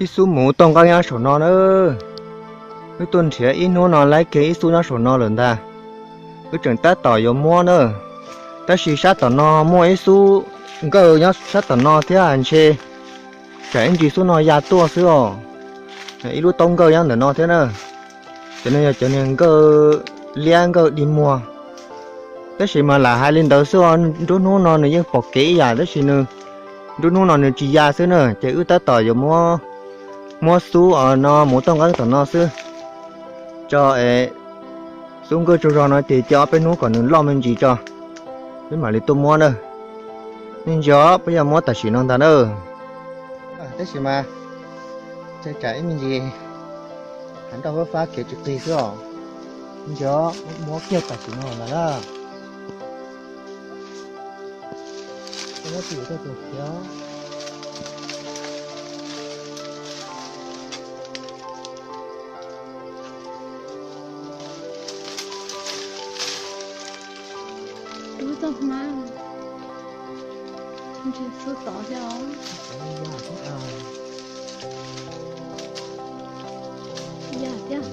Ib xub mus toj nqeeb nyob saum no na. Wb tuaj nrhiav ib hnub no laib kiag ib xub nyob saum no lawm ntag. Wb tseem tab tom yuav muab na. Tab sis sab tom no muaj ib xub nkawj nyob sab tom no thiab ntshe tsam ib ntsis xub no ya tuaj xwb os. Ib lub taub nkawj nyob ntawm no thiab na. Cov no yog cov niag nkawj liab nkawj dig muag. Tab sis mas lam hais li ntawd xwb os, nruab hnub no nws yeej pom kev ib yam tab sis nws nruab hnub no nws tsis ya xwb na, ces wb tab tom yuav muab, muab xub no mus toj nqeeb tom no xwb. Tso es xub nkawj tsaug zog no ces cia ob peb hnub kom nws loj me ntsis tso, wb mam li tuaj muab na. Nej ntsia os, peb yuav muab tam sim no ntag na. Tab sis mas tsam ib me ntsis hav nroj fab fab kev tsis qig xwb os. Ntsia, muab kiag tam sim no ntag na. Rub txoj hmab, ntshe xub tod thiab os. Yaj thiab.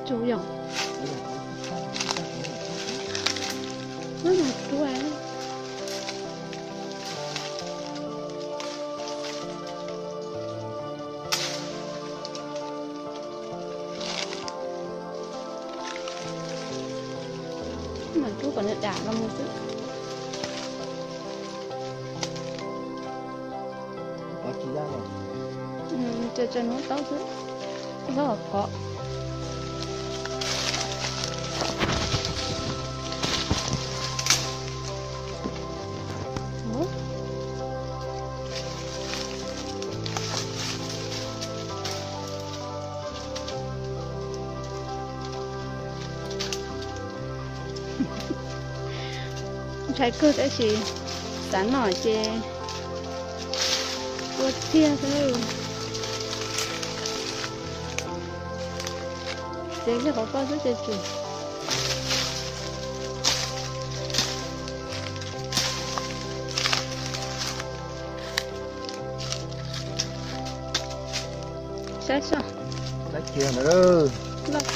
Tsuas yog rub. Mam rub kom nws dam los mus xwb. Tsa tsa hnub taub xwb, txhob qhov. Ntshai kawg tab sis xav noj ces ua txiag xwb. Txiav kiag qhov koj xwb ces tsis. Saib soj. Loj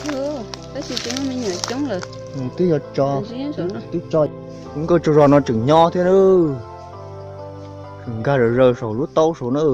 kawg, tab sis tsis muaj me nyuam coob lawm. Twb yog tso, twb tso. Nkauj tsaug zog no tseem nyob thiab na. Nkag zawm zaws saum lub taub saud na.